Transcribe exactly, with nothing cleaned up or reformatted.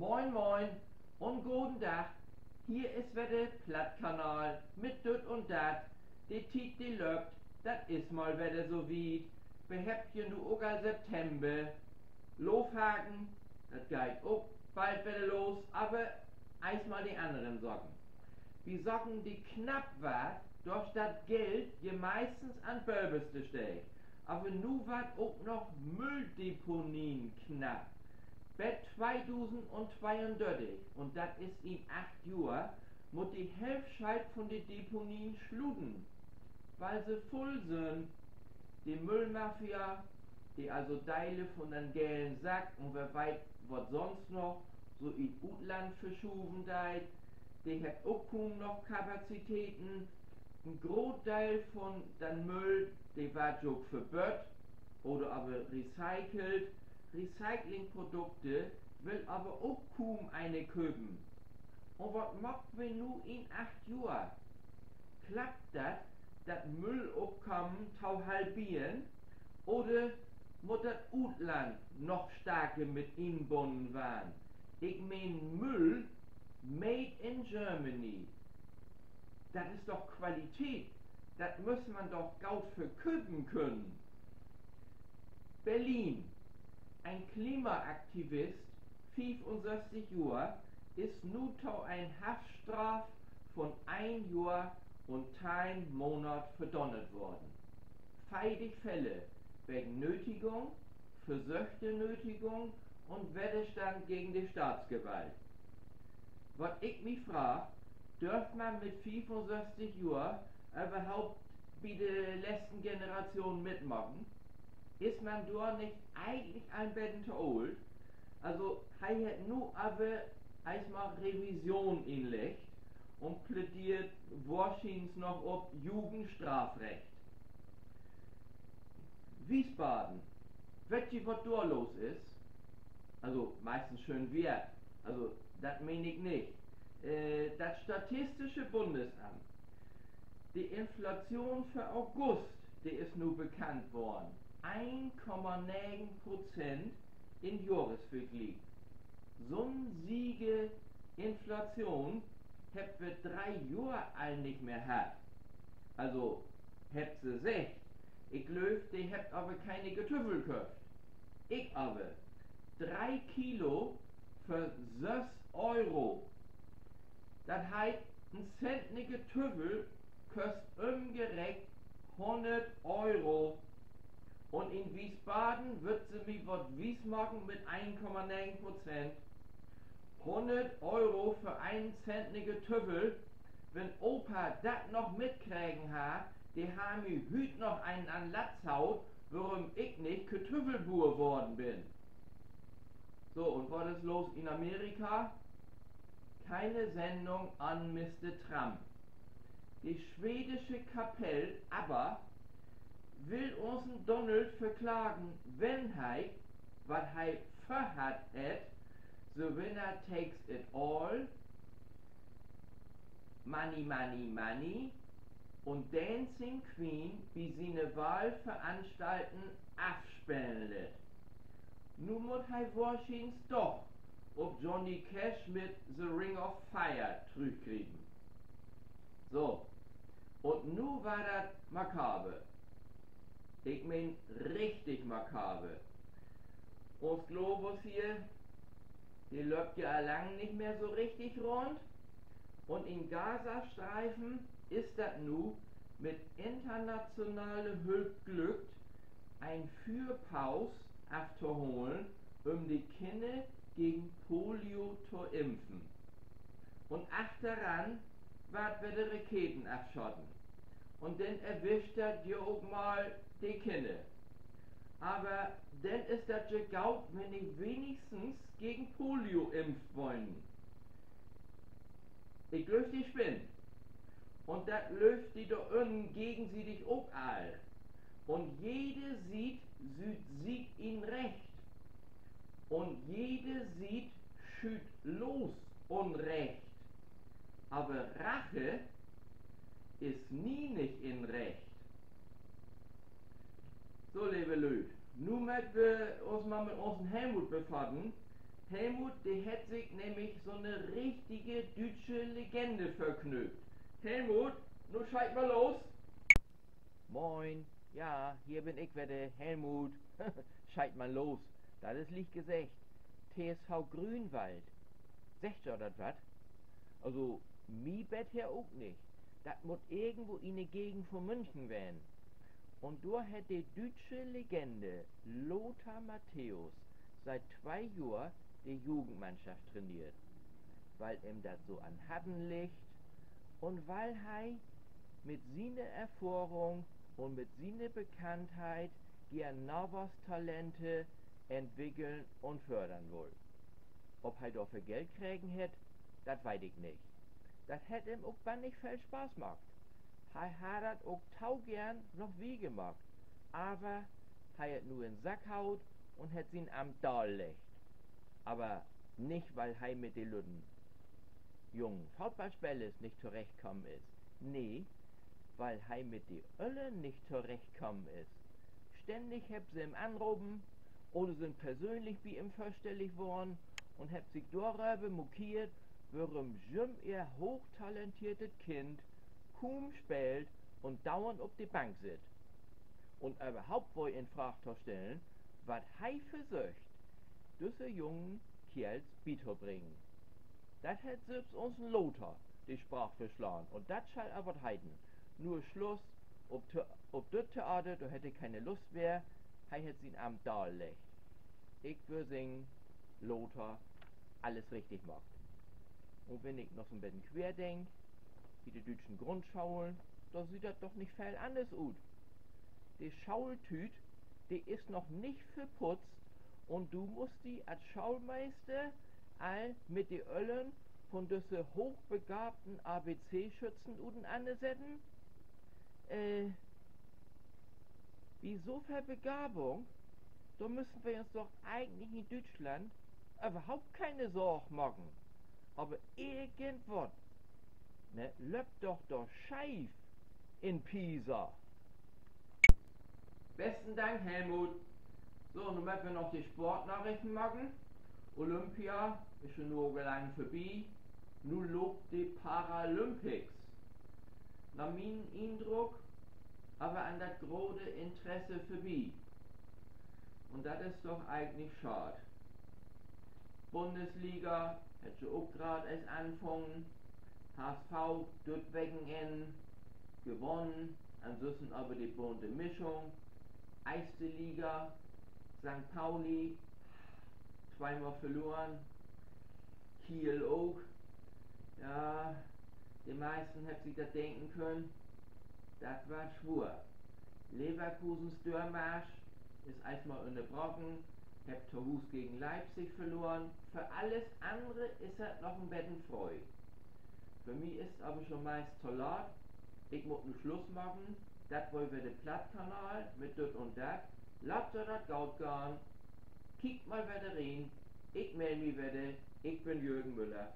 Moin, moin un goden Dag. Hier is wedder de Plattkanal mit Düt un Dat. De Tiet, de löppt, dat is mal wedder so wiet. Wi hebbt je nu ok al September. Loofhaken, dat geiht ok bald wedder los, aver eerstmal de anneren Saken. Bi Saken, de knapp warrt, dor steiht Geld je meistens an böverste Steed. Aver nu warrt ok noch Mülldeponien knapp. Bet tweedusendtweeundörtig, un dat is in acht Johr, mutt de Hälfscheed vun de Deponien sluten, wiel se vull sünd. De Müllmafia, de also Dele vun den gelen Sack un wer weet, wat sonst noch so in't Utland verschuven deit, de hebbt ok kuum noch Kapazitäten. En groot Deel vun den Müll, de warrt jo ok verbrennt oder aver recycelt. Recyclingprodukte will aver ok kuum een köpen. Un wat maakt wi nu in acht Johr? Klappt dat, dat Müllopkamen to halberen? Oder mutt dat Utland noch starker mit inbunnen warrn? Ik meen, Müll made in Germany. Dat is doch Qualität. Dat müss man doch goot verköpen könen. Berlin. Een Klimaaktivist, fiefunsösstig Johr, is nu to en Haftstraaf vun een Johr un teihn Monat verdonnert worrn. Veertig Fälle wegen Nötigung, versöchte Nötigung un Wedderstand gegen de Staatsgewalt. Wat ik mi fraag: Dörf man mit fiefunsösstig Johr överhaupt bi de letzten Generatschoon mitmaken? Is man dor nich egentlich en beten to oolt? Also, he hett nu aver eerstmal Revision inleggt un plädeert wohrschiens noch op Jugendstrafrecht. Wiesbaden. Weet ji, wat dor los is? Also, meistens schöön Weer. Also, dat meen ik nich. Äh, dat Statistische Bundesamt. De Inflation för August, de is nu bekannt worrn. Een Komma negen Prozent in Johresvergliek. So'n siege Inflation hebbt wi dree Johr al nich mehr hatt. Also, hebbt se seggt. Ik glööv, de hebbt aver kene Ketüffel köfft. Ik aver. Dree Kilo för söss Euro. Dat heet, en Zentner Ketüffel köst ümgerekent hunnert Euro. Un in Wiesbaden wüllt se mi wat wiesmaken mit een Komma negen Prozent. Hunnert Euro för een Zentner Ketüffel. Wenn Opa dat noch mitkregen harr, de harr mi hüüt noch een an'n Latz haut, worüm ik nich Ketüffelbuur worrn bün. So, un wat is los in Amerika? Keine Sendung an Mister Trump. De schwedische Kapell ABBA will unsen Donald verklagen, wenn he, wat he vörhatt hett, The Winner Takes It All, Money, Money, Money un Dancing Queen bi siene Wahlveranstalten afspelen lett. Nu mutt he wohrschiens doch op Johnny Cash mit The Ring of Fire trüchgriepen. So, un nu warrt dat makaber. Ik meen, richtig makaber. Uns Globus hier, de löppt ja al lang nich mehr so richtig rund. Un in Gazastreifen is dat nu mit internationale Hülp glückt, en Füerpaus aftoholen, üm de Kinner gegen Polio to impfen. Un achteran warrt wedder Raketen afschaten. Un denn erwischt dat ja ok mal de Kinner. Aver denn is dat ja goot, wenn ik wenigstens gegen Polio impft bün. Ik glööv, de spinnt. Un dat glöövt de dor ünnen gegensietig ok all. Un jede Siet süht sik in Recht. Un jede Siet schüüt los Unrecht. Aver Rache is nie nich in Recht. So, leve Lüüd, nu mööt wi uns mal mit unsen Helmut befaten. Helmut, de hett sik nämlich so 'ne richtige düütsche Legende vörknööpt. Helmut, nu scheit mal los. Moin, ja, hier bün ik wedder, Helmut. Scheit mal los, dat is licht geseggt. T S V Grünwald. Seggt jo dat wat? Also, mi bet her ok nich. Dat mutt irgendwo in de Gegend von München ween. Un dor hett de düütsche Legende Lothar Matthäus siet twee Johr de Jugendmannschaft traineert, weil em dat so an Harten liggt un weil hei mit siene Erfahrung un mit siene Bekanntheit geern Nawuchstalente entwickeln un fördern wull. Of hei dorför Geld kregen hett, dat weit ik nich. Dat hett em ok bannig veel Spaß maakt. Hei harr dat ok to geern noch wieder maakt, aver hei hett nu in Sack haut un hett sien Amt daalleggt. Aver nich, weil hei mit de lütten jungen Footballspelers nich torechtkamen is. Nee, weil hei mit de Öllern nich torechtkamen is. Stännig hebbt se em anropen oder sünd persönlich bi em vörstellig worrn un hebbt sik doröver mokeert, worüm jüm ehr hoochtalenteertet Kind kuum speelt un duernd op de Bank sitt. Un överhaupt wull ik in Fraag to stellen, wat hei versöcht, düsse jungen Keerls bitobringen. Dat hett sülvst unsen Lothar de Spraak verslahn, un dat schall al wat heten. Nu is Sluss op, op düt Theater, dor hett he kene Lust mehr. Hei hett sien Amt daalleggt. Ik wöör seggen, Lothar, allens richtig maakt. Un wenn ik noch so'n beten queer denk, bi de düütschen Grundscholen, dor süht dat doch nich veel anners ut. De Schooltüüt, de is noch nich verputzt un du musst di as Schoolmeester al mit de Öllern von düsse hoochbegabten A-B-C-Schützen utenannersetten. Äh, bi so veel Begabung, dor müssen wi uns doch egentlich in Düütschland överhaupt kene Sorg maken. Aver irgendwat, ne, löppt doch dor scheef in Pisa. Besten Dank, Helmut. So, nu mööt wi noch de Sportnarichten maken. Olympia is jo nu al lang vörbi. Nu loopt de Paralympics. Na mien Indruck aver an dat grote Interesse vörbi. Un dat is doch egentlich schaad. Bundesliga hett jo ok graad eerst anfungen. H S V düt Wekenenn gewunnen, ansünsten aver de bunte Mischung. Eerste Liga, Sankt Pauli, tweemal verloren, Kiel ok. Ja, de meisten hebbt sik dat denken könen, dat warrt swoor. Leverkusens Dörmarsch is eerstmal ünnerbraken, hebbt to Huus gegen Leipzig verloren. För allens annere is dat noch en beten fröh. För mi is aver schon meist to laat. Ik mutt nu Sluss maken. Dat weer wedder de Plattkanal mit Düt un Dat. Laat jo dat goot gahn. Kiekt mal wedder rin. Ik meld mi wedder. Ik bün Jürgen Müller.